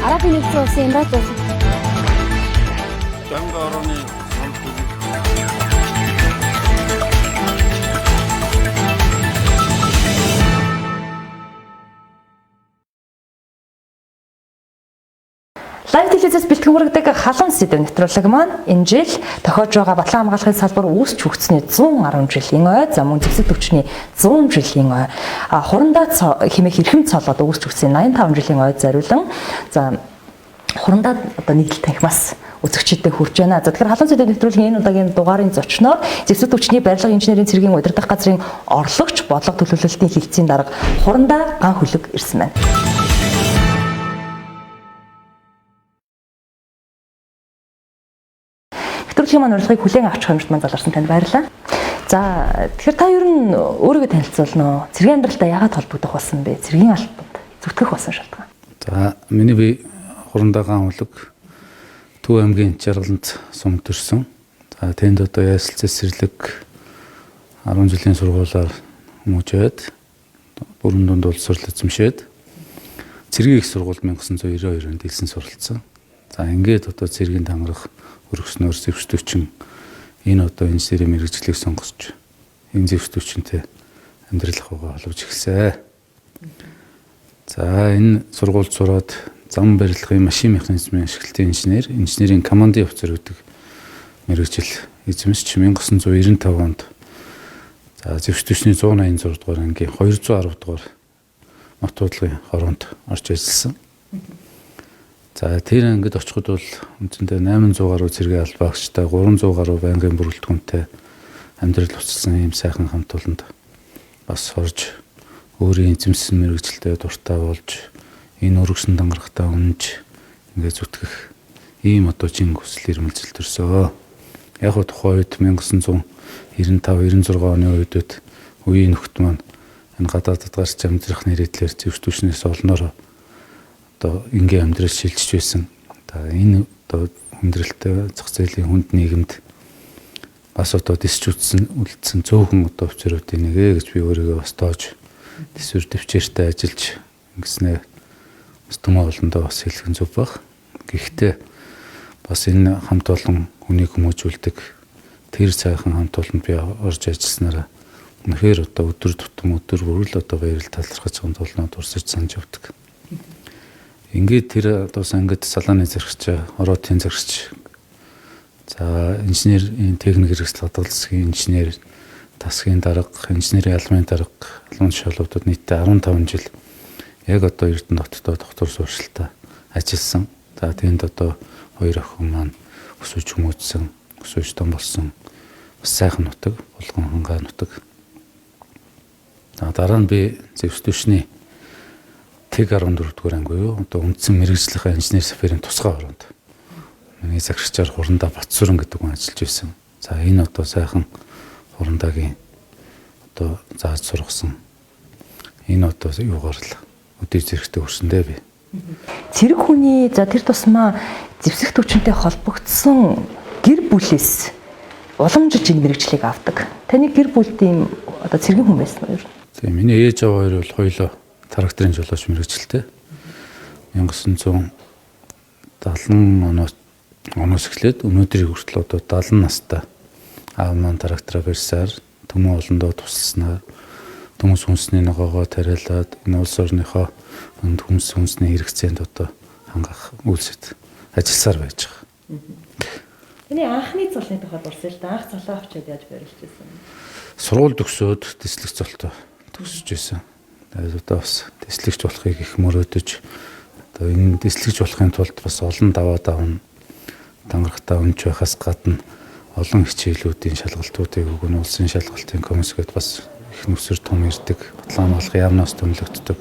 Арабын нэгдсэн улсын Эмират улс. Данга орооны санал хүлээх. Лайв телевизээс бэлтгэн хүргэдэг халуун сэдэв нэвтрүүлэг маань энэ жил тохиож байгаа Батлан хамгаалахын салбар үүсч хөгжсөний 110 жилийн ой, за мөн зэвсэг төвчний 100 жилийн ой, хурандаа хэмээх эрхэм цолоод үүсч хөгжсөний 85 жилийн ой зориулан за хурандаа одоо нийтлэл танхимаас үзэгчдэд хүрж байна. За тэгэхээр халуун сэдэв нэвтрүүлгийн энэ удаагийн дугаарын зочноор зэвсэг төвчний барилга инженерийн цэргийн удирдах газрын орлогч бодлого төлөвлөлтийн хилцээний дарга хурандаа ган хөлөг ирсэн байна. Нэвтрүүлгийн маань урилгыг хүлээн авч хамт маань заларсан танд баярлалаа. За тэгэхээр та ер нь өөрийгөө танилцуулна уу? Цэргийн амьдралдаа яагаад холбогдох болсон бэ? Цэргийн албанд зүтгэх болсон шалтгаан. За миний бие хурандаа ган хөлөг Төв аймгийн Жаргалант сум төрсөн. За тэнд одоо ясалц цэцэрлэг 10 жилийн сургуулиар хүмүүжээд бүрэн дунд улсуурлал эзэмшээд цэргийн их сургуульд 1992 онд элсэн суралцсан. За ингээд одоо цэргийн тангарах өргөснөөр зэвс төвчин энэ одоо инженерийн мэргэжлийг сонгосч энэ зэвс төвчөнтэй амьдрал ахуйгаа холбож эхэлсэн. За энэ сургуульд сураад зам барилгын машин механизмын ашиглалтын инженер, инженерийн командын офицер гэдэг мэргэжил эзэмшиж 1995 онд за зэвс түвшний 186 дугаар ангийн 210 дугаар мотоудлын хороонд орж ажилласан. За тэр ангид очиход бол үндсэндээ 800 гаруй цэргийн албаагчтай, 300 гаруй байнгын бүрэлдэхүүнтэй амьдрал уцалсан ийм сайхан хамт олонд бас орж өөрийн эзэмсэн мэргэжилтэд дуртай болж энэ өргөсөн дангарахтаа үнж ингээд зүтгэх ийм одоо чин хүсэл эрмэлзэл төрсөө. Яг хөө тухайн үед 1995 96 оны үедэд үеийн нөхд маань энэ гадаадд гарч амьдрах нэрийдлэр зэвс түвшнээс олноор одоо энгийн амьдрал шилжиж байсан. За энэ одоо хүндрэлтэй зах зээлийн хүнд нийгэмд бас одоо дисч үтсэн үлдсэн цөөхөн одоо офицеруудын нэг ээ гэж би өөрийгөө бас тоож төсвөр төвчээртэй ажиллаж ингэснээр бас түмэн олондоо бас хэлэх нь зөв баг. Гэхдээ бас энэ хамт олон хүнийг хүмүүжүүлдэг тэр сайхан хамт олонд би орж ажилласнараа үнэхээр одоо өдөр тутам өдөр бүр л одоо баярл талархаж хамт олноо дурсаж санаж явдаг. Ингээд тэр одоо сангид салааны зэрэгч, ороотын зэрэгч, за инженерийн техник хэрэгсэл хадгалсгийн инженер, тасгийн дарга, инженерийн албаны дарга, албан тушаалуудад нийтдээ 15 жил яг одоо Эрдэнэ хотод доктор сууршилтаа ажилласан. За тэнд одоо хоёр охин маань өсөж хүмүүжсэн, өсөж том болсон бас сайхан нутаг, булган хангаа нутаг. За дараа нь би зэвс түвшний Тэг 14 дугаар анги буюу одоо үндсэн мэргэжлийнхаа инженер саферийн тусгай ороонд миний загшчаар хурандаа Батсүрэн гэдэг хүн ажиллаж байсан. За энэ одоо сайхан хурандаагийн одоо зааж сургасан энэ одоо юугаар л өдий зэрэгтэй өрсөндөө би. Цэрэг хүний за тэр тусмаа зэвсэг төвчөнтэй холбогдсон гэр бүлээс уламжилж энэ мэргэжлийг авдаг. Таны гэр бүлд ийм одоо цэргийн хүн байсан уу ер нь? Тийм миний ээж аваа хоёр бол хоёулаа тракторын жолооч мэргэжилтэй. 1970 оноос эхлээд өнөөдрийг хүртэл одоо 70 настай аав маань трактораа барьсаар түмэн олондоо тусалснаар төмөс хүнсний ногоогоо тариалаад энэ улс орныхоо хүнд хүнс хүнсний хэрэгцээнд одоо хангах үйлсэд ажилласаар байж байгаа. Таны анхны цолны тухай дурсъя л да. Анх цолоо авчиад яаж барилж байсан? Сургууль төгсөөд тэслэг цолтой төгсөж байсан. Тэгээд одоо бас тэслэгч болохыг их мөрөөдөж одоо энэ тэслэгч болохын тулд бас олон даваа давна дангарахтаа үнж байхаас гадна олон хичээлүүдийн шалгалтуудыг өгнө, улсын шалгалтын комисс гэдээ бас их нүсэр том ирдэг, батлан хамгаалах яамнаас томилогддог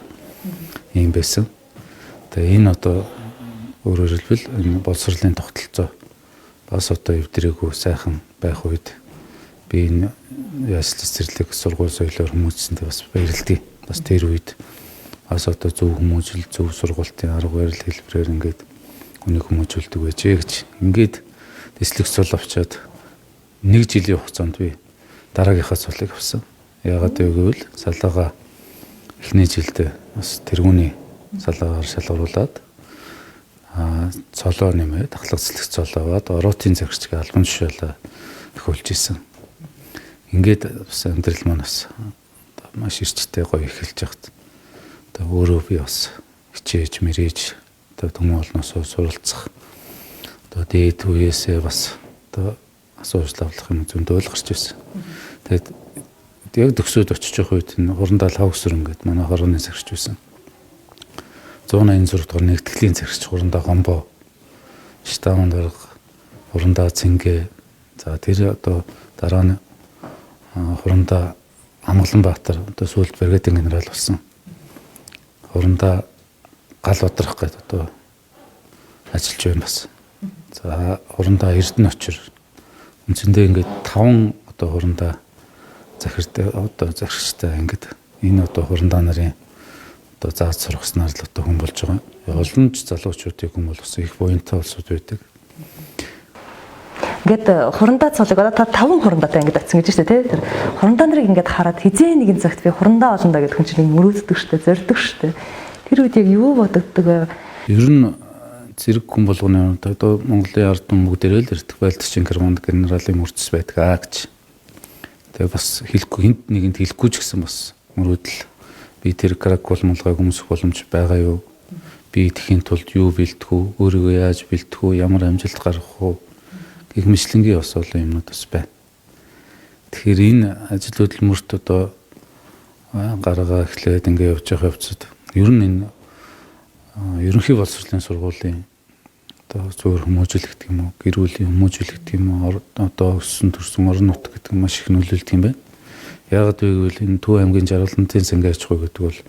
юм байсан. Тэгээ энэ одоо өөрөөр хэлбэл энэ боловсролын тогтолцоо бас одоо эвдрээгүй сайхан байх үед би энэ яслал цэцэрлэг сургууль соёлоор хүмүүжсэндээ бас баярлалаа. Бас тэр үед бас одоо зөв хүмүүжил, зөв сургуулийн арга барил хэлбэрээр ингээд хүнийг хүмүүжүүлдэг байжээ гэж. Ингээд тэслэг цол авчаад нэг жилийн хугацаанд би дараагийнхаа цолыг авсан. Яагаад гэвэл салаага эхний жилдээ бас тэргүүний салаагаар шалгаруулад Цолоо нэмээд ахлах цэцлэг цолоогоод ороотын захирчгийн албан тушаалаа тохиолж исэн. Ингээд бас амьдрал маань бас маш эрчтэй гоё эхэлж яхад одоо өөрөө би бас хичээж мэрэж одоо түмэн олноос суралцах одоо дээд үеэсээ бас одоо асууж лавлах юм зөндөө л гарч ирсэн. Тэгээд яг төгсөөд очиж явах үед энэ хурандаа лав өсөр ингээд манай хорооны захирч байсан. 186 дугаар нэгтгэлийн захирч хурандаа Гомбо, штабын дарга хурандаа Цэнгэ, за тэр одоо дараа нь хурандаа Амгаланбаатар одоо сүүлд бригадын генерал болсон. Хурандаа Гал Бадрах гэдэг одоо ажиллаж байна бас. За хурандаа Эрдэнэ очир. Үндсэндээ ингээд 5 одоо хурандаа захиртай одоо захирчтай ингээд энэ одоо хурандаа нарын одоо зааж сургаснаар л одоо хүн болж байгаа. Олон ч залуучуудыг хүн болгосон их буянтай улсууд байдаг. Ингээд хурандаа цолыг одоо та 5 хурандаатай ингээд очсон гэж байна шүү дээ, тий? Тэр хурандаа нарыг ингээд хараад хизээ нэгэн цагт би хурандаа олно даа гэдэг хүн чинь мөрөөддөг шүү дээ, зорддог шүү дээ. Тэр үед яг юу бодогддог вэ? Ер нь зэрэг хүн болгоны одоо Монголын ард түмэн бүгдээрээ л эртэх байлдчин Карманд генералын мөрцс байдаг аа гэж. Тэгээ бас хэлэхгүй хинт нэгэнд хэлэхгүй ч гэсэн бас мөрөөдөл би тэр каракул мулгайг өмсөх боломж байгаа юу? Би идэхийн тулд юу бэлтгэв? Өөрийгөө яаж бэлтгэв? Ямар амжилт гаргах вэ? Гэх мэтлэнгийн бас олон юмнууд бас байна. Тэгэхээр энэ ажил хөдөлмөрт одоо гаргаа эхлээд ингээ явж байгаа явцад ер нь энэ ерөнхий боловсролын сургуулийн одоо зөвхөн хүмүүжил гэдэг юм уу, гэр бүлийн хүмүүжил гэдэг юм уу, одоо өссөн төрсөн орон нутг гэдэг маш их нөлөөлдөг юм байна. Яагаад вэ гэвэл энэ Төв аймгийн Жаргалантын сангийн аж ахуй гэдэг бол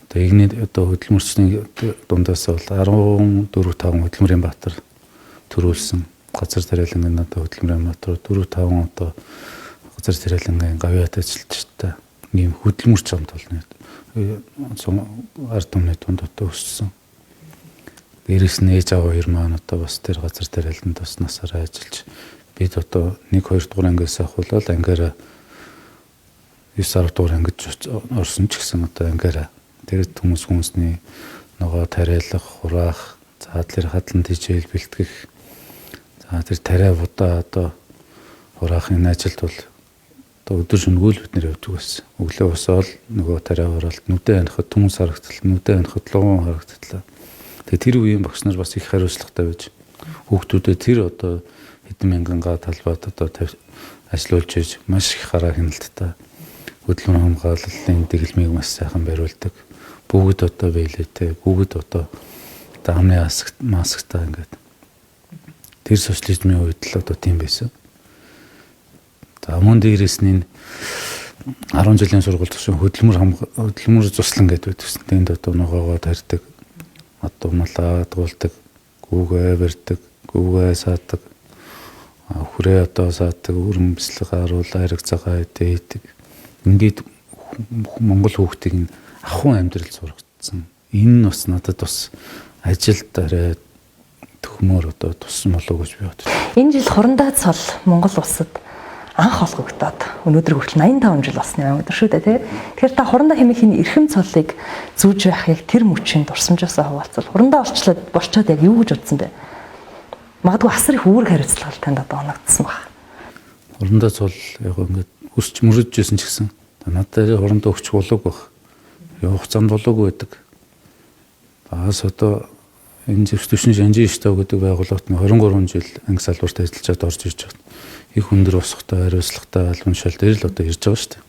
одоо игний одоо хөдөлмөрчний дундаас бол 14 5 хөдөлмөрийн баатар төрүүлсэн. Газар тариалангийн одоо хөдөлмөрийн баатар 4 5 одоо газар тариалангийн гавьяат ажилчтай ийм хөдөлмөрч хамт олно. Ард түмний дунд одоо өссөн. Дээрээс нь ээж аав хоёр маань одоо бас тэр газар тариаланд бас насаараа ажиллаж бид одоо 1 2 дугаар ангиас ахуулаад ангиараа 9 10 дугаар ангид орсон ч гэсэн одоо ангиараа тэр хүмүүс хүмүүсний ногоо тариалах, хураах, за тэр хадлан тижээл бэлтгэх, за тэр тариа будаа одоо хураах энэ ажилд бол одоо өдөр шөнөгүй л бид нэр явдаг байсан. Өглөө босоод нөгөө тариа хураалт нүдэ анихад түмэн сарагдлаа, нүдэ анихад лугуун харагдлаа. Тэгээ тэр үеийн багш нар бас их хариуцлагатай байж хүүхдүүдэд тэр одоо хэдэн мянган га талбайд одоо ажилуулж иж маш их гараа хяналттай хөдөлмөр хамгааллын дэглэмийг маш сайхан бариулдаг. Бүгд одоо бэлээтэй, бүгд одоо амны масктай ингээд тэр социализмын үед л одоо тийм байсан. За мөн дээрээс нь энэ 10 жилийн сургууль төвшин хөдөлмөр зуслан гэдэг байсан. Тэнд одоо ногоогоо тарьдаг, одоо малаа дуулдаг, гүүгээ барьдаг, гүүгээ саадаг, хүрээ одоо саадаг, өрөн бислэг харуулаа, хэрэг цагаан эдээ хийдэг. Ингээд Монгол хүүхдийг нь ахуй амьдрал сургацсан. Энэ нь бас надад бас ажилд арай төхмөр одоо туссан болов уу гэж би бодож. Энэ жил хурандаа цол Монгол улсад анх олгогдоод өнөөдөр хүртэл 85 жил болсон юм өдөр шүү дээ, тий. Тэгэхээр та хурандаа хэмээх энэ эрхэм цолыг зүүж байх яг тэр мөчийн дурсамжаасаа хуваалцвал хурандаа олчлоод болчоод яг юу гэж бодсон бэ? Магадгүй асар их үүрэг хариуцлага танд одоо оногдсон баг. Хурандаа цол яг ингээд өсч мөрөж байсан ч гэсэн надад хурандаа өгч болоог баг. Явах зам болоогүй байдаг. Бас одоо энэ зэвс түвшин шанжин штаб гэдэг байгууллагт 23 жил анги салбарт ажиллаж чад орж ирж байгаа. Их өндөр босготой, хариуцлагатай албан тушаал дээр л одоо ирж байгаа шүү дээ.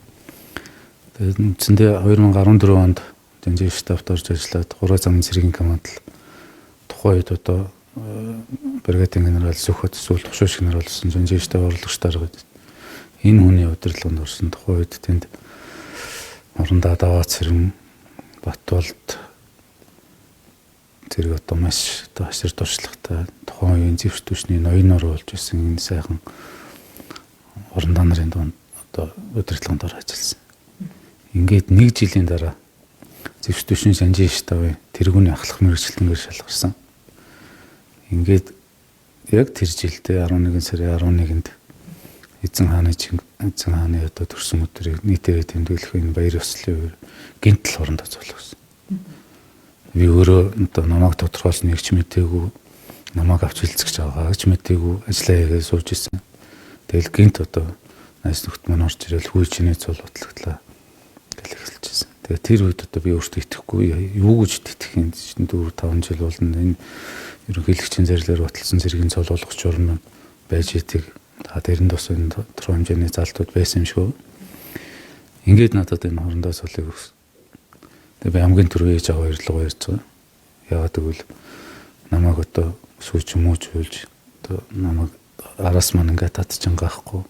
Тэгээд үндсэндээ 2014 онд жанжин штабт орж ажиллаад 3 замын цэргийн командл тухайн үед одоо бригадын генерал Сүхбат сүүлд тушууш генерал болсон жанжин штаб орлогч дарга гэдэг. Энэ хүний удирдлаганд орсон тухайн үед тэнд Урандаа даваа цэрэн Батболд зэрэг одоо маш одоо хашир туршлагатай тухайн үеийн зэвс түвшний ноён нор болж исэн энэ сайхан урандаа нарын дунд одоо удирдлаганд ор ажилласан. Ингээд нэг жилийн дараа зэвс түвшин санжийн штабын тэргүүний ахлах мэргэжилтэнгээр шалгарсан. Ингээд яг тэр жилдээ 11 сарын 11-нд эзэн хааны одоо төрсөн өдрийг нийтээрээ тэмдэглэх энэ баяр ёслолын үеэр гинтл хурандаа цолгосон. Би өөрөө одоо намайг тодорхойлсон нэг ч мдээгүй. Намайг авч хилцэж байгаа гэж мэдээгүй ажиллаа хийгээд сууж исэн. Тэгэл гинт одоо найз нөхд маань орж ирэл хүү чиний цол батлагдлаа гэл эхэлж исэн. Тэгээ тэр үед одоо би өөртөө итгэхгүй юу гэж итгэх юм чинь 4 5 жил болно. Энэ ерөнхийлөгчийн зэрлэр баталсан цэргийн цол болгох журам байж идэг. Та тэрэнд бас энэ тодорхой хэмжээний залтууд байсан юм шиг. Ингээд надад энэ хорондоо цолыг өгсөн. Тэгээ би хамгийн түрүү ээж аваа баярлалаа ярьж байгаа. Яагаад гэвэл намайг одоо сүүч хүмүүж уйлж одоо намайг араас маань ингээд татчихангаахгүй.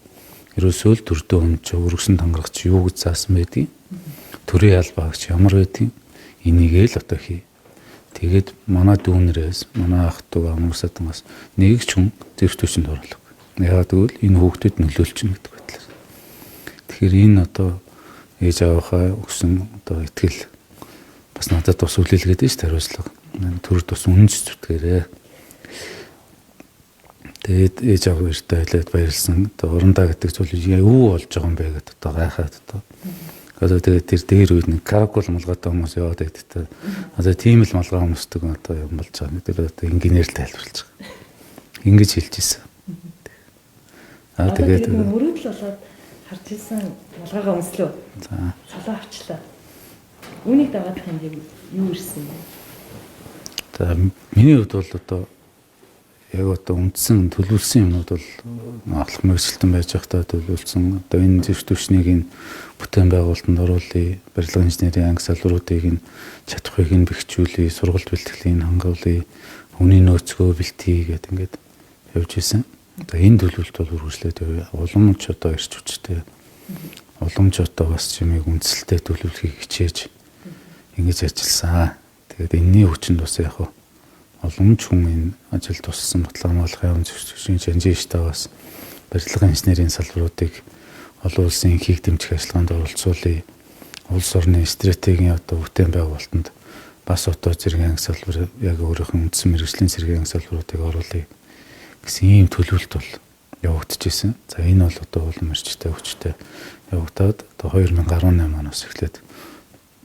Ерөөсөө л төрдөө өмч өргөсөн тангарагч юу гэж заасан байдгийг төрийн албаа гэж ямар байдгийг энийгээ л одоо хий. Тэгээд манай дүүнэрээс манай ах トゥ амар садангаас нэг ч хүн зэвс түвшинд оруулах. Яагаад гэвэл энэ хүүхдэд нөлөөлчихнө гэдэг байдлаар. Тэгэхээр энэ одоо ээж аваахаа өгсөн одоо итгэл бас надад бас үлээлгээд нь ш хариуцлага. Төрд бас үнэнч зүтгэрээ. Тэгээд ээж аав эртээ хэлээд баярлсан. Одоо урандаа гэдэг зүйл юу болж байгаа юм бэ гэдээ одоо гайхаад одоо. Одоо тэгээд тэр дээр үед нэг каракул малгайтай хүмүүс яваад байдаг та. Одоо тийм л малгай хүмүүсдэг одоо юм болж байгаа. Гэдэг одоо инженер л тайлбарлаж байгаа. Ингэж хэлж ирсэн. Аа тэгээд мөрөөдөл болоод харж ирсэн малгайгаа өмслөө. За. Цолоо авчлаа. Үүнийг дагаад танд юу ирсэн бэ? За миний хувьд бол одоо яг одоо үндсэн төлөвлөсөн юмнууд бол ахлах мэргэжилтэн байж байхдаа төлөвлөсөн. Одоо энэ зэвс түвшнийг энэ бүтээн байгуулалтанд оруулъя, барилга инженерийн анги салбаруудыг нь чадахыг нь бэхжүүлье, сургалт бэлтгэлийн хангуулъя, хүний нөөцгөө бэлтгье гэдэг ингээд явж исэн. Одоо энэ төлөвлөлт бол үргэлжлээд явъя. Уламж одоо эрч хүчтэй. Уламж одоо бас чимээг үндсэлтэй төлөвлөхийг хичээж ингэж ажилласан. Тэгээд энэний хүчинд бас яг уламж хүн энэ ажил тусалсан баталгаа хамгаалахын зөвшөөрлийн жанжин штабаас барилга инженерийн салбаруудыг олон улсын хийх дэмжих ажиллагаанд оролцуулъя. Улс орны стратегийн одоо бүтээн байгуулалтанд бас одоо зэргийн анги салбар яг өөрийнх нь үндсэн мэргэжлийн цэргийн анги салбаруудыг оруулъя гэсэн ийм төлөвлөлт бол явагдчихсэн. За энэ бол одоо улам эрчтэй хүчтэй явагдаад одоо 2018 оноос эхлээд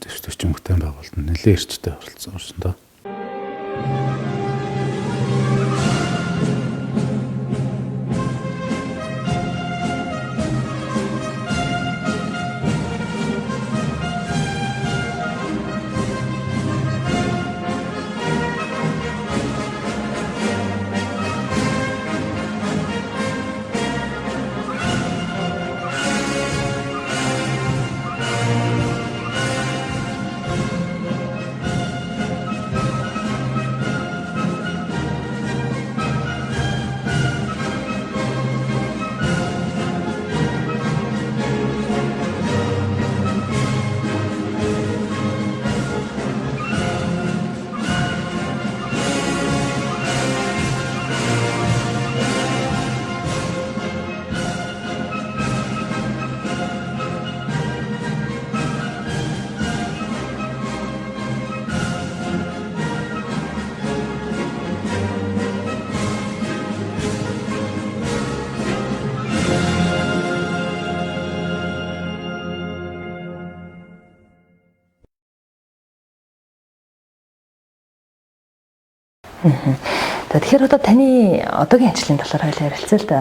зэвс түвшин бүтээн байгуулалтанд нэлээд эрчтэй оролцсон орсон доо. Тэгэхээр одоо таны одоогийн ажлын талаар хоёлаа ярилцъя л да.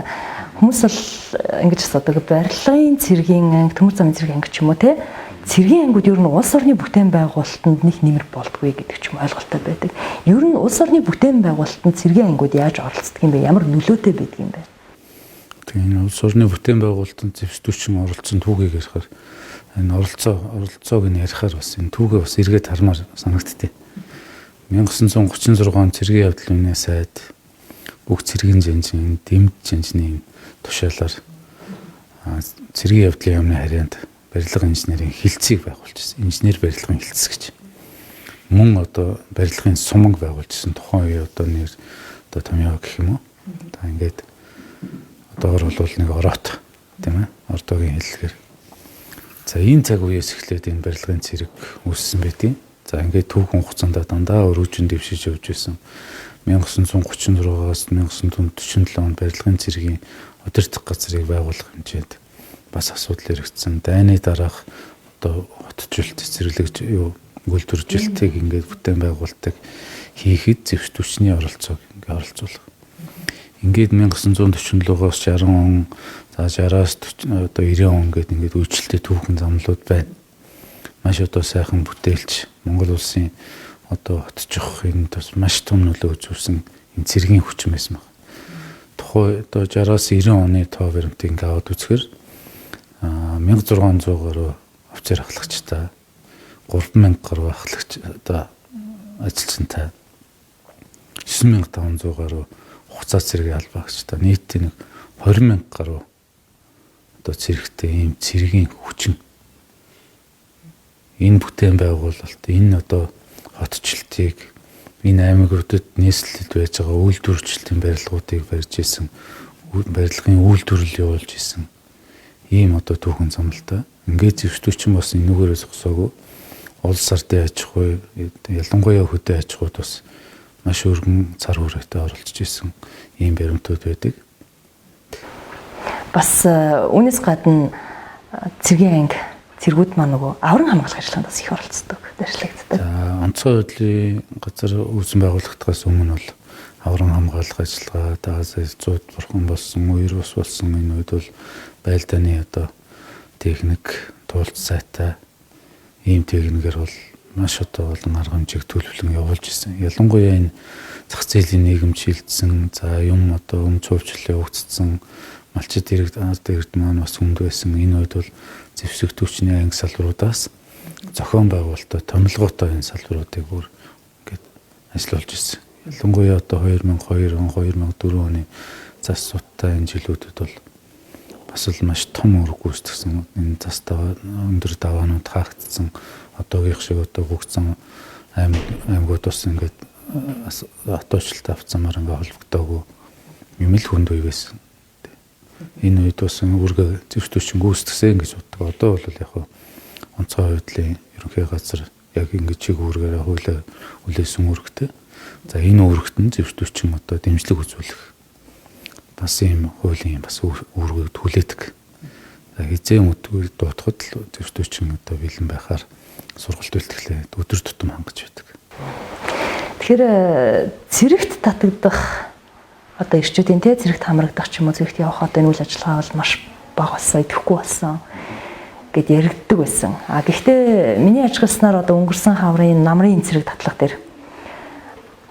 Хүмүүс бол ингэж асуудаг, барилгын цэргийн анги, төмөр замын цэргийн анги ч юм уу те. Цэргийн ангиуд ер нь улс орны бүтээн байгуулалтанд нэг нэмэр болдгүй гэдэг ч юм ойлголттой байдаг. Ер нь улс орны бүтээн байгуулалтанд цэргийн ангиуд яаж оролцдог юм бэ? Ямар нөлөөтэй байдаг юм бэ? Тэгээ энэ улс орны бүтээн байгуулалтанд зэвс түвшин оролцсон түүхийг ярихаар энэ оролцоог нь ярихаар бас энэ түүхээ бас эргээд хармаар санагдтыг. 1936 он цэргийн явдлын үнэ сайд бүх цэргийн жанжин, дэмж жанжны тушаалаар цэргийн явдлын яамны харьяанд барилга инженерийн хилцийг байгуулж ирсэн. Инженер барилгын хилцс гэж. Мөн одоо барилгын суманг байгуулж ирсэн. Тухайн үеийн одоо нэр одоо томьёо гэх юм уу. Та ингээд одоогор бол нэг ороот тийм ээ. Ордогийн хэллэгээр. За энэ цаг үеэс эхлээд энэ барилгын цэрэг үүссэн байдгийг. За ингээд түүхэн хугацаанд дандаа өргөжин дэвшиж явж байсан. 1936-аас 1947 онд барилгын цэргийн удирдах газрыг байгуулах хэмжээнд бас асуудал яригдсан. Дайны дараах одоо хотчлолт цэцэрлэгч юу Үйлдвэржилтийг ингээд бүтээн байгуулалтыг хийхэд зэвс түвшний оролцоог ингээд оролцуулах. Ингээд 1947-оос 60 он, за 60-аас одоо 90 он гээд ингээд үйлчлэлтэй түүхэн замлууд байна. Маш одоо сайхан бүтээлч Монгол улсын одоо хотчих энд бас маш том нөлөө үзүүлсэн энэ цэргийн хүчин байсан баг. Тухайн одоо 60-аас 90 оны тоо баримтыг ингээд аваад үзэхээр 1600 гаруй офицер ахлагчтай, 3000 гаруй ахлагч одоо ажилчинтай, 9500 гаруй хугацаа цэргийн албаагчтай, нийтдээ нэг 20,000 гаруй одоо цэрэгтэй ийм цэргийн хүчин. Энэ бүтээн байгуулалт, энэ одоо хотчлтыг, энэ аймагуудад нийслэлд байж байгаа үйлдвэрчлэлтийн барилгуудыг барьж исэн, барилгын үйлдвэрлэл явуулж исэн ийм одоо түүхэн замалтай. Ингээд зэвсдүүчин бас энүүгээрээ зогсоогүй. Улс ардын аж ахуй, ялангуяа хөдөө аж ахуйд бас маш өргөн цар хүрээтэй оролцож исэн ийм баримтууд байдаг. Бас үүнээс гадна цэргийн анги цэргүүд маань нөгөө авран хамгаалах ажиллагаанд бас их оролцдог, дайрлагддаг. За, онцгой байдлын газар үүсгэн байгуулагдахаас өмнө бол авран хамгаалах ажиллагаа, даас зүүд бурхан болсон, үер ус болсон энэ үед бол байлдааны одоо техник, туулц сайтай ийм техникээр бол маш одоо олон арга хэмжээг төлөвлөн явуулж исэн. Ялангуяа энэ зах зээлийн нийгэм шилжсэн, за юм одоо өмч хуульчлал явагдсан, малчид иргэд, ард иргэд маань бас хүнд байсан. Энэ үед бол зэвсэг түвшний анги салбаруудаас зохион байгуулалтаа томилгоотой энэ салбаруудыг бүр ингээд ажиллуулж исэн. Ялангуяа одоо 2002 он, 2004 оны зас суттай энэ жилүүдэд бол бас л маш том үүрэг гүйцэтгсэн. Энэ зас даваа өндөр даваанууд хаагдсан. Одоогийнх шиг одоо бүх зам аймагуд бас ингээд атуучлалт авцсамаар ингээд холбогдоогүй юм л хүнд үе байсан. Энэ үед бас үүргээ зэвс түвшин гүйцэтгсэн гэж боддог. Одоо бол яг онцгой байдлын ерөнхий газар яг ингэж чиг үүргээрээ хуулиар хүлээсэн үүрэгтэй. За энэ үүрэгт нь зэвс түвшин одоо дэмжлэг үзүүлэх бас ийм хуулийн бас үүргийг хүлээдэг. За хизээ мөтгөө дуутахад л зэвс түвшин одоо бэлэн байхаар сургалт бэлтгэлээ өдөр тутам хангаж байдаг. Тэгэхээр цэрэгт татагдах одоо ирчүүдийн те цэрэгт хамрагдах ч юм уу цэрэгт явах одоо энэ үйл ажиллагаа бол маш бага болсон, идэвхгүй болсон гэд яригддаг байсан. А гэхдээ миний ажигласнаар одоо өнгөрсөн хаврын намрын цэрэг татлах дээр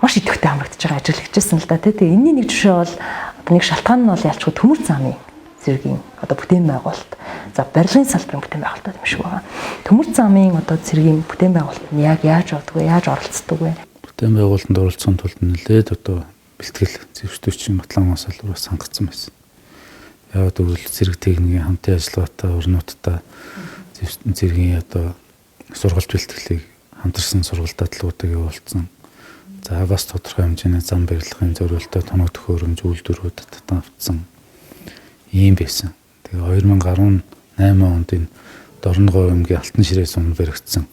маш идэвхтэй хамрагдаж байгаа ажиглагдчихсан л да тий. Тэгээ энэний нэг жишээ бол одоо нэг шалтгаан нь бол ялчгүй төмөр замын цэргийн одоо бүтээн байгуулалт. За барилгын салбарын бүтээн байгуулалт юм шиг байгаа. Төмөр замын одоо цэргийн бүтээн байгуулалт нь яг яаж явдаг вэ? Яаж оролцдог вэ? Бүтээн байгуулалтанд оролцохын тулд нэлээд одоо бэлтгэл зэвс түвшин батлан салбараас хангацсан байсан. Яг гэвэл цэрэг техникийн хамтын ажиллагаатай орнуудтай цэргийн одоо сургалт бэлтгэлийг хамтарсан сургалт дадлуудыг явуулсан. За бас тодорхой хэмжээний зам барилгын зориултаа тоног төхөөрөмж үйлдвэрүүд татан автсан ийм байсан. Тэгээ 2018 онд энэ Дорногов аймгийн Алтан ширээ сумд баригдаж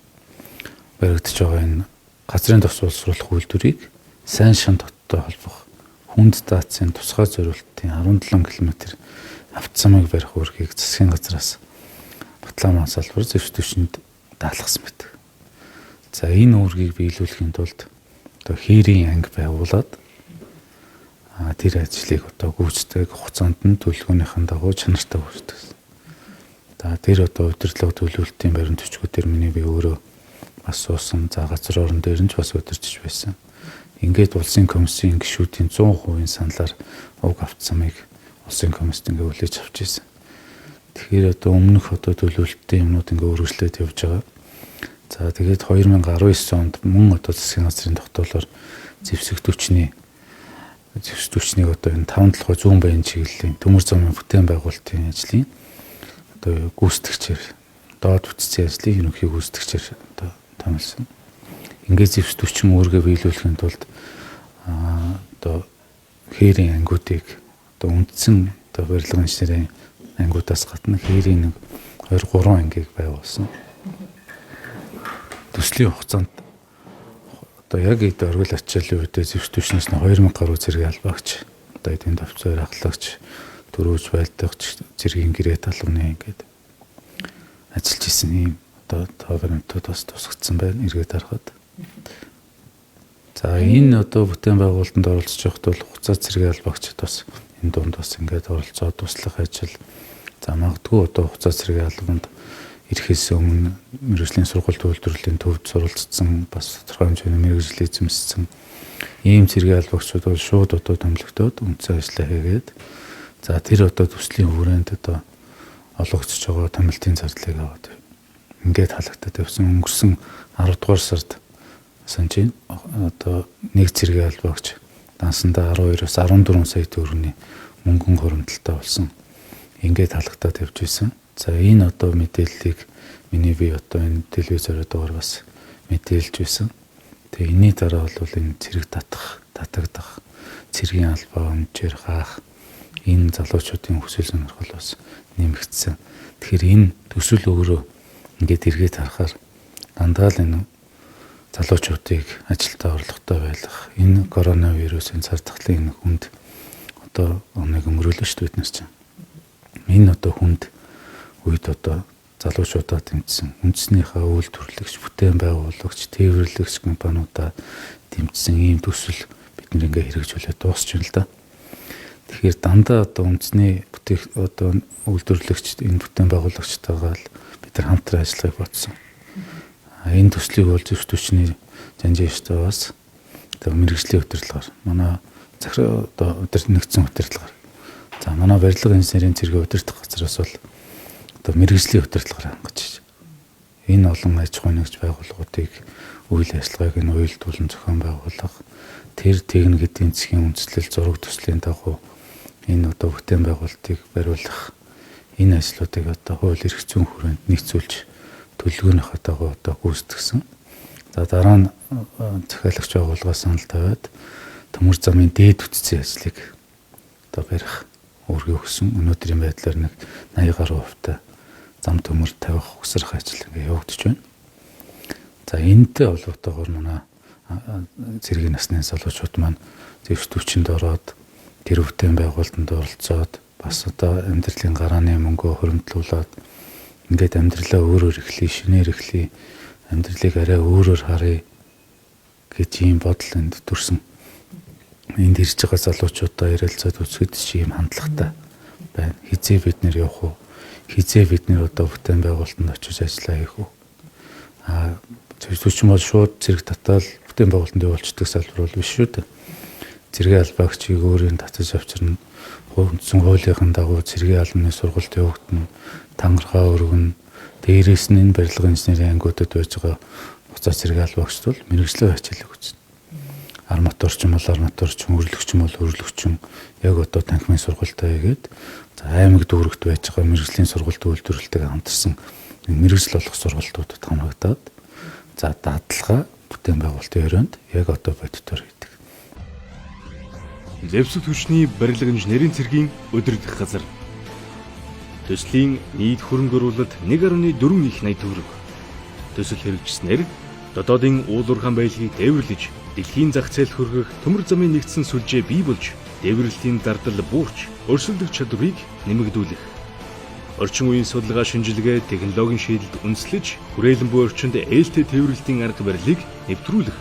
байгаа энэ газрын тус боловсруулах үйлдвэрийг сайн шан хоттой холбох хүнд даацын тусгай зориултын 17 км автозамыг барих үүргийг засгийн газраас Батлан салбар зэвс түвшинд даалгасан байдаг. За энэ үүргийг биелүүлэхийн тулд одоо хээрийн анги байгуулад тэр ажлыг одоо гүйцэтгэх хугацаанд нь төлөвлөгөөнийхэн дагуу чанартай гүйцэтгэсэн. За тэр одоо удирдлага төлөвлөлтийн баримт бичгүүдээр миний би өөрөө бас суусан. За газар орон дээр нь ч бас удирдах байсан. Ингээд улсын комиссийн гишүүдийн 100% саналаар уг автозамыг улсын комиссд ингээ хүлээж авч ирсэн. Тэгэхээр одоо өмнөх одоо төлөвлөлтийн юмнууд ингээ үргэлжлээд явж байгаа. За тэгээд 2019 онд мөн одоо засгийн газрын тогтоолоор зэвсэг түвшний зэвс түвшнийг одоо энэ таван толгой зүүн баян чиглэлийн төмөр замын бүтээн байгуулалтын ажлын одоо гүйцэтгэгчээр доод бүтцийн ажлын ерөнхий гүйцэтгэгчээр одоо томилсон. Ингээд зэвс түвшин үүргээ биелүүлэхийн тулд одоо хээрийн ангиудыг одоо үндсэн одоо барилга инженерийн ангиудаас гадна хээрийн нэг 2 3 ангийг байгуулсан. Төслийн хугацаанд одоо яг эд оргил ачааллын үедээ зэвс түвшнээс нь 2000 гаруй цэргийн албаагч одоо эдийн товцоор ахлагч төрөөж байлдагч цэргийн гэрээ талбаны ингээд ажиллаж исэн ийм одоо тоо баримтууд бас тусгагдсан байна эргээд харахад. За энэ одоо бүтээн байгуулалтанд оролцож байхад бол хугацаа цэргийн албаагчид бас энэ дунд бас ингээд оролцоод туслах ажил, за магадгүй одоо хугацаа цэргийн албанд ирэхээс өмнө мэргэжлийн сургалт үйлдвэрлэлийн төвд суралцсан, бас тодорхой хэмжээний мэргэжил эзэмссэн ийм цэргийн албаагчид бол шууд одоо томилогдоод үндсэн ажлаа хийгээд, за тэр одоо төслийн хүрээнд одоо олгогдож байгаа томилтын зардлыг аваад ингээд халагдаад явсан. Өнгөрсөн 10 дугаар сард санаж байна. Одоо нэг цэргийн албаагч дансандаа 12-оос 14 сая төгрөгийн мөнгөн хуримтлалтай болсон. Ингээд халагдаад явж исэн. За энэ одоо мэдээллийг миний би одоо энэ телевизээр дугаар бас мэдээлж байсан. Тэгээ энэний дараа бол энэ цэрэг татах, татагдах, цэргийн албаа өмчээр хаах энэ залуучуудын хүсэл сонирхол бас нэмэгдсэн. Тэгэхээр энэ төсөл өөрөө ингээд эргээд харахаар дандаа л энэ залуучуудыг ажилдаа орлоготой байлгах, энэ коронавирусын цар тахлын энэ хүнд одоо оныг өнгөрөөлөө шүү дээ бид нар чинь. Энэ одоо хүнд үед одоо залуучуудаа дэмжсэн, үндэснийхээ үйлдвэрлэгч, бүтээн байгуулагч, тээвэрлэгч компаниудаа дэмжсэн ийм төсөл бид нэр ингээ хэрэгжүүлээд дуусч байна л да. Тэгэхээр дандаа одоо үндэсний бүтээх одоо үйлдвэрлэгч, энэ бүтээн байгуулагчтайгаа л бид нар хамтран ажиллахыг бодсон. Энэ төслийг бол зэвс түвшний жанжин ёстой бас одоо мэргэжлийн удирдлагаар, манай захирал одоо нэгдсэн удирдлагаар, за манай барилга инженерийн цэргийн удирдах газраас бол одоо мэргэжлийн удирдлагаар хангаж энэ олон аж ахуйн нэгж байгууллагуудыг үйл ажиллагааг нь уялдуулан зохион байгуулах, тэр техник эдийн засгийн үндслэл зураг төслийн дагуу энэ одоо бүтээн байгуулалтыг бариулах энэ ажлуудыг одоо хууль эрх зүйн хүрээнд нийцүүлж төлөвлөгөөнийхөө дагуу одоо гүйцэтгсэн. За дараа нь захиалагч байгууллагаас санал тавиад төмөр замын дээд бүтцийн ажлыг одоо барих үүргийг өгсөн. Өнөөдрийн байдлаар нэг 80 гаруй хувьтай зам төмөр тавих, угсрах ажил ингээ явагдаж байна. За энэтэй холбоотойгоор манай цэргийн насны залуучууд маань зэвс түвшинд ороод тэр бүтээн байгуулалтанд оролцоод бас одоо амьдралын гарааны мөнгөө хуримтлуулад ингээд амьдралаа өөрөөр эхлэе, шинээр эхлэе, амьдралыг арай өөрөөр харъя гэж ийм бодол энд төрсөн. Энд ирж байгаа залуучуудаа ярилцаад үзэхэд чи ийм хандлагатай байна. Хизээ бид нэр явах уу? Хизээ бид нэр одоо бүтээн байгуулалтанд очиж ажиллаа хийх үү? Аа төчин бол шууд цэрэг татаал бүтээн байгуулалтанд явуулчихдаг салбар бол биш шүү дээ. Цэргийн албаагчийг өөрийн татаж авчирна. Үндсэн хуулийнхын дагуу цэргийн албаны сургалт явагдана, тангархаа өргөнө. Дээрээс нь энэ барилга инженерийн ангиудад байж байгаа буцаа цэргийн албаагчид бол мэргэжлийн хичээлийг үзнэ. Арматурчин бол арматурчин, өрлөгчин бол өрлөгчин. Яг одоо танхимын сургалтаа хийгээд за аймаг дүүрэгт байж байгаа мэргэжлийн сургалт үйлдвэрлэлтэйг хамтарсан мэргэжил олох сургалтуудад хамрагдаад за дадлага бүтээн байгуулалтын өрөөнд яг одоо бодитоор хийдэг. Зэвсэг түвшний барилга инженерийн цэргийн удирдах газар. Төслийн нийт хөрөнгө оруулалт 1.4 их 80 төгрөг. Төсөл хэрэгжснээр дотоодын уулуурхаан байлгийг тээвэрлэж, дэлхийн зах зээлд хүргэх төмөр замын нэгдсэн сүлжээ бий болж, тээвэрлэлийн зардал буурч, өрсөлдөх чадварыг нэмэгдүүлэх. Орчин үеийн судалгаа шинжилгээ, технологийн шийдэлд үндэслэж, хүрээлэн буй орчинд ээлтэй тээвэрлэлтийн арга барилыг нэвтрүүлэх.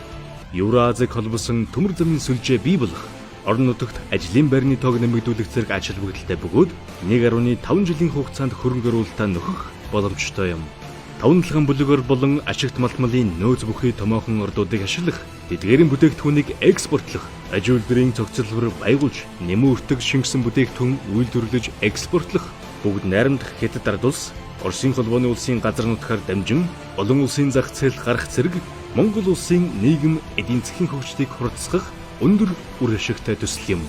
Евроазиг холбосон төмөр замын сүлжээ бий болох, орон нутагт ажлын байрны тоог нэмэгдүүлэх зэрэг ач холбогдолтой бөгөөд 1.5 жилийн хугацаанд хөрөнгө оруулалтаа нөхөх боломжтой юм. 5 талхан бүлгээр болон ашигт малтмалын нөөц бүхий томоохон ордуудыг ашиглах, тэдгээрийн бүтээгдэхүүнийг экспортлох, аж үйлдвэрийн цогцлбор байгуулж, нэмэн өртөг шингэсэн бүтээгдэхүүн үйлдвэрлэж экспортлох, бүгд найрамдах Хятад ард улс, Оросын холбооны улсын газар нутгаар дамжин олон улсын зах зээлд гарах зэрэг Монгол улсын нийгэм эдийн засгийн хөгжлийг хурдсгах өндөр үр ашигтай төсөл юм.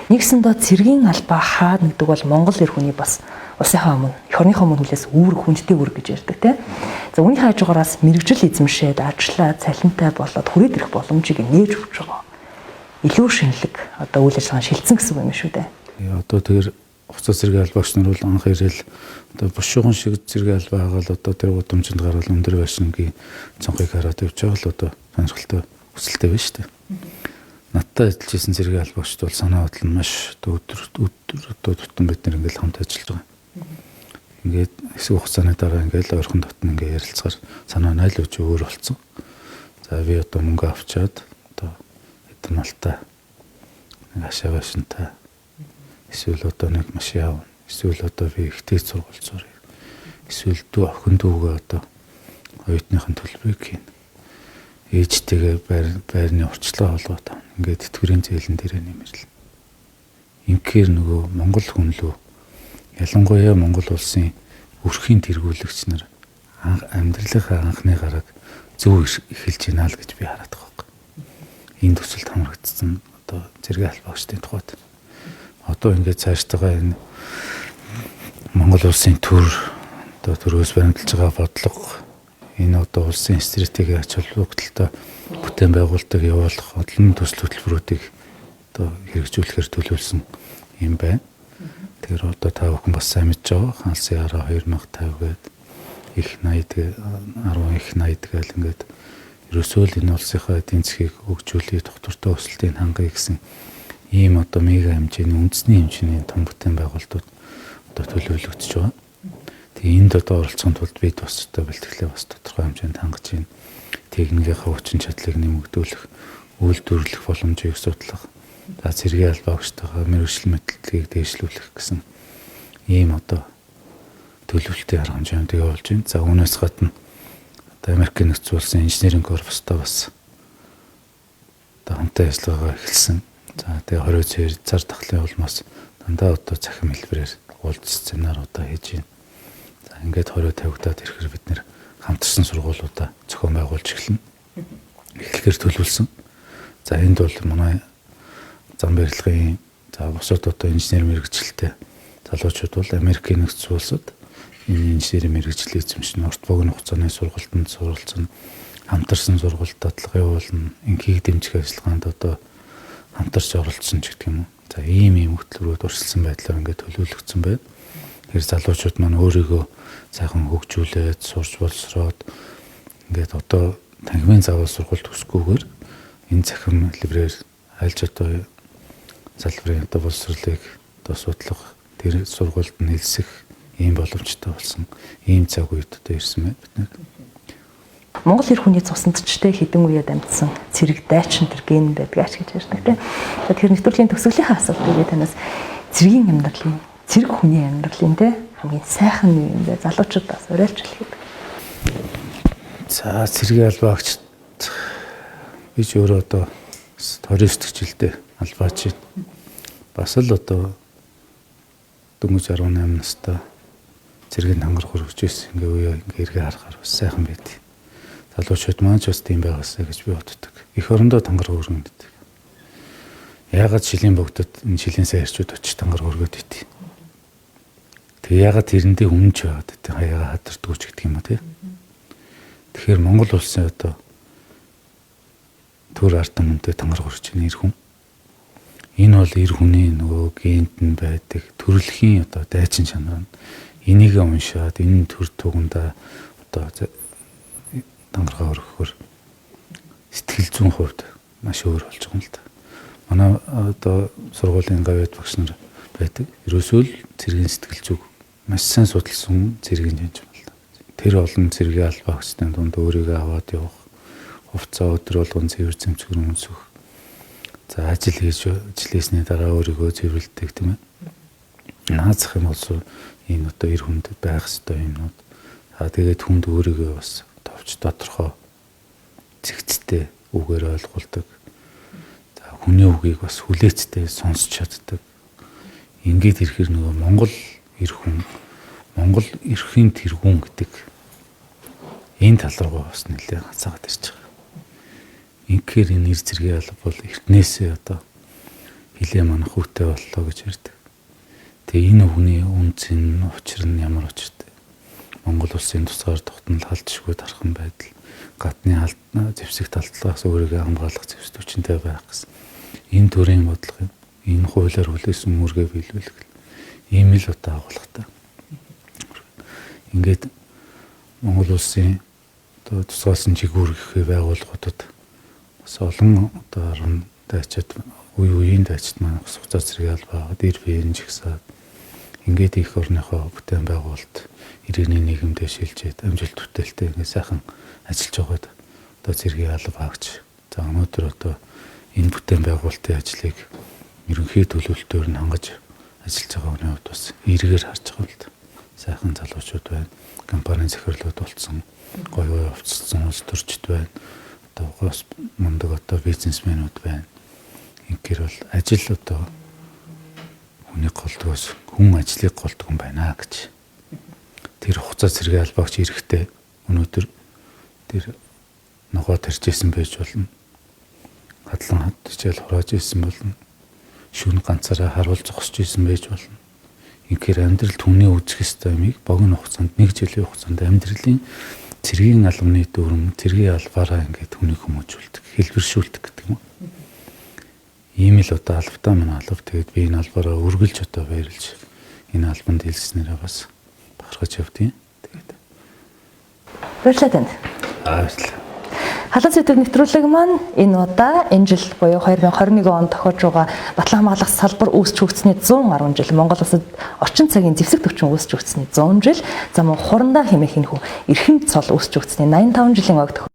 Нэгсэндээ цэргийн албаа хаад гэдэг бол Монгол эр хүний бас улсынхаа өмнө, эх орныхоо өмнө хүлээс үүрэг, хүндтэй үүрэг гэж ярьдаг тийм. За үүний хажуугараас мэргэжил эзэмшээд ажиллаа цалинтай болоод хүрээд ирэх боломжийг нээж өгч байгаа. Илүү шинэлэг одоо үйл ажиллагаа шилжсэн гэсэн үг юм шүү дээ. Одоо тэр хувцас цэргийн албаагч нар бол анх ирэл одоо бушуухан шиг цэргийн албаа хагаал одоо тэр гудамжинд гараад өндөр байшингийн цонхыг хараад явж байгаа л одоо сонирхолтой хүсэлтэй байна шүү дээ. Надтай ажиллаж исэн цэргийн албаагчд бол санаа бодол нь маш одоо өдөр өдөр одоо тутам бид нар ингээл хамт ажиллаж байгаа. Ингээд хэсэг хугацааны дараа ингээл ойрхон дотн ингээ ярилцгаар санаа нь аль үжи өөр болцсон. За би одоо мөнгө авчаад одоо хэдэн малтай нэг ашаа байшинтай эсвэл одоо нэг машин авна. Эсвэл одоо би ихтэй сургууль сурах. Эсвэл дүү охин дүүгээ одоо оюутныхын төлбөрийг хийнэ. Ээжтэйгээ байрны урьдчилгаа олгоод авна. Ингээд тэтгэврийн зээлэн дээрээ нэмэрлэнэ. Инхээр нөгөө Монгол хүн лөө ялангуяа Монгол улсын өрхийн тэргүүлэгч нар амьдралынхаа анхны гараг зөв эхэлж байна л гэж би хараад байгаа байхгүй. Энэ төсөлд хамрагдсан одоо цэргийн албаагчдын тухайд. Одоо ингээд цаашдаа энэ Монгол улсын төр одоо төрөөс баримталж байгаа бодлого энэ одоо улсын стратеги ач холбогдолтой бүтээн байгуулалтыг явуулах олон төсөл хөтөлбөрүүдийг одоо хэрэгжүүлэхээр төлөвлөсөн юм байна. Тэгэхээр одоо та бүхэн бас сайн мэдж байгаа. Хаалсын араа 2050 гээд их 80 10 их 80 гээл ингээд ерөөсөө л энэ улсынхаа эдийн засгийг хөгжүүлэх, тогтвортой өсөлтийг хангая гэсэн ийм одоо мега хэмжээний үндэсний хэмжээний том бүтээн байгуулалтууд одоо төлөвлөгдөж байгаа. Тэгээ энд одоо оролцохын тулд бид бас одоо бэлтгэлээ бас тодорхой хэмжээнд хангаж байна. Техникийнхаа хүчин чадлыг нэмэгдүүлэх, үйлдвэрлэх боломжийг судлах, за цэргийн албаагчтайгаа мэргэжил мэдлэгийг дээшлүүлэх гэсэн ийм одоо төлөвлөлтийн арга хэмжээнд явуулж байна. За үүнээс гадна одоо Америкийн нэгдсэн улсын инженерийн корпустай бас одоо хамтын ажиллагаагаа эхэлсэн. За тэгээ 20 цэр зар тахлын улмаас дандаа одоо цахим хэлбэрээр уулзах семинаруудаа хийж байна. За ингээд 20 тавигдаад ирэхээр бид нэр хамтарсан сургуулиудаа зохион байгуулж эхэлнэ. Эхлэхээр төлөвлөсөн. За энд бол манай зам барилгын за бусад одоо инженер мэргэжилтэй залуучууд бол Америкийн нэгдсэн улсад энэ инженерийн мэргэжлийн эзэмшин урт богино хугацааны сургалтанд суралцсан, хамтарсан сургалт дадлага явуулна, инхийг дэмжих ажиллагаанд одоо хамтарч оролцсон ч гэдэг юм уу. За ийм хөтөлбөрүүд урьдчилсан байдлаар ингээд төлөвлөгдсөн байна. Тэгэхээр залуучууд маань өөрийгөө сайхан хөгжүүлээд, сурч боловсроод ингээд одоо танхимын заавал сургууль төгсгүйгээр энэ цахим хэлбэрээр альж одоо салбарын одоо боловсролыг одоо судлах, тэр сургуульд нь элсэх ийм боломжтой болсон ийм цаг үед одоо ирсэн байна бид нар. Монгол эр хүний цуснд ч тэ хэдэн үеэд амьдсан цэрэг дайчин тэр ген байдаг ач гэж ярьдаг тийм. Тэгэхээр нэвтрүүлгийн төгсгөлийн асуултыг би танаас цэргийн амьдралын, цэрэг хүний амьдралын тэ хамгийн сайхан юу юм бэ? Залуучууд бас уриалж хэлэхэд. За цэргийн албаагчд би ч өөрөө одоо 29 дэх жилдээ албаач. Бас л одоо дөнгөж 18 настай цэргийн тангараг хөргөж ирсэн. Ингээ үе ингээ эргээ харахаар бас сайхан байд. Залуучууд маань ч бас тийм байгаасаа гэж би боддог. Эх орондоо тангараг өргөндөг. Яагаад шилийн богдод энэ шилийн сайн ирчүүд очиж тангараг өргөд ит. Тэг яагаад тэрэндээ өмнөж байгаад ит. Хаяага хадардгүй ч гэдэг юм уу тий. Тэгэхээр Монгол улсын одоо төр ард түмэнтэй тангараг өргөж ийн эр хүн. Энэ бол эр хүний нөгөө гент нь байдаг төрөлхийн одоо дайчин чанар нь. Энийг уншаад энэ төр тугандаа одоо тангараг өргөхөөр сэтгэл зүйн хувьд маш өөр болж байгаа юм л да. Манай одоо сургуулийн гавьяат багш нар байдаг. Ерөөсөө л цэргийн сэтгэл зүйг маш сайн судалсан цэргийн жанж юм л да. Тэр олон цэргийн албаагчдын дунд өөрийгөө аваад явах, хувцас өдөр болгон цэвэр цэмцгэр өмсөх. За ажил хийж ажил хийсний дараа өөрийгөө цэвэрлэдэг тийм ээ. Наазах юм бол энэ одоо эр хүнд байх ёстой юмнууд. За тэгээд хүнд өөрийгөө бас товч тодорхой зэгцтэй үгээр ойлгуулдаг. За хүний үгийг бас хүлээцтэй сонсч чаддаг. Ингээд ирэхэр нөгөө Монгол эр хүн, Монгол эрхийн тэргүүн гэдэг энэ тал руугаа бас нэлээд хацаагаад ирж байгаа. Инхээр энэ эр зэргийн алба бол эртнээсээ одоо Хилээ манах хүүтэй боллоо гэж ярьдаг. Тэгээ энэ үгний үнц нь, учир нь ямар учиртай? Монгол улсын тусгаар тогтнол халдшгүй дархан байдал, гадны зэвсэг талдлаас өөрийгөө хамгаалах зэвсэг хүчинтэй байх гэсэн. Энэ төрлийн бодлого юм. Энэ хуулиар хүлээсэн үүргээ биелүүлэх. Ийм л одоо агуулгатай. Ингээд Монгол улсын одоо тусгаалсан жигүүр гэхээ байгууллагуудад бас олон одоо арван дайчид, үе үеийн дайчид маань бас хугацаа зэрэг албаа дэр бие жигсаад ингээд их орныхоо бүтээн байгуулалт иргэний нийгэмдээ шилжээд амжилт бүтээлтэй ингээд сайхан ажиллаж байгаад одоо цэргийн алба агч. За, өнөөдөр одоо энэ бүтээн байгуулалтын ажлыг ерөнхий төлөвлөлтөөр нь хангаж ажиллаж байгаа хүний хувьд бас эргээр харж байгаа л да. Сайхан залуучууд байна. Компанийн захирлууд болцсон, гоё гоё хувцассан улс төрчид байна. Одоо гос мундаг одоо бизнесмэнүүд байна. Ингээр бол ажил одоо хүнийг голдгоос хүн ажлыг голдго юм байна гэж. Тэр хугацаа цэргийн албаагч эрэхтэй өнөөдөр тэр ногоо тарж исэн байж болно. Хадлан хад хичээл хурааж исэн болно. Шүн ганцаараа харуул зогсож исэн байж болно. Инхээр амьдрал түүний үзэх ёстой юмыг богино хугацаанд, нэг жилийн хугацаанд амьдралын цэргийн албаны дүрм, цэргийн албаараа ингээд хүнийг хүмүүжүүлдэг, хэлбэршүүлдэг гэдэг юм. Ийм л одоо албатай маань алба. Тэгээд би энэ албаараа үргэлж одоо баярлж, энэ албанд хэлснээрээ бас бахархаж явдیں۔ Тэгээд Баярлалаа танд. Аа, баярлалаа. Халуун сэдэв нэвтрүүлэг маань энэ удаа энэ жил буюу 2021 онд тохиож байгаа батлан хамгаалах салбар үүсч хөгжсөний 110 жил, Монгол улсад орчин цагийн зэвсэг төвчин үүсч хөгжсөний 100 жил, за мөн хурандаа хэмээх энэ хүү эрхэм цол үүсч хөгжсөний 85 жилийн ойг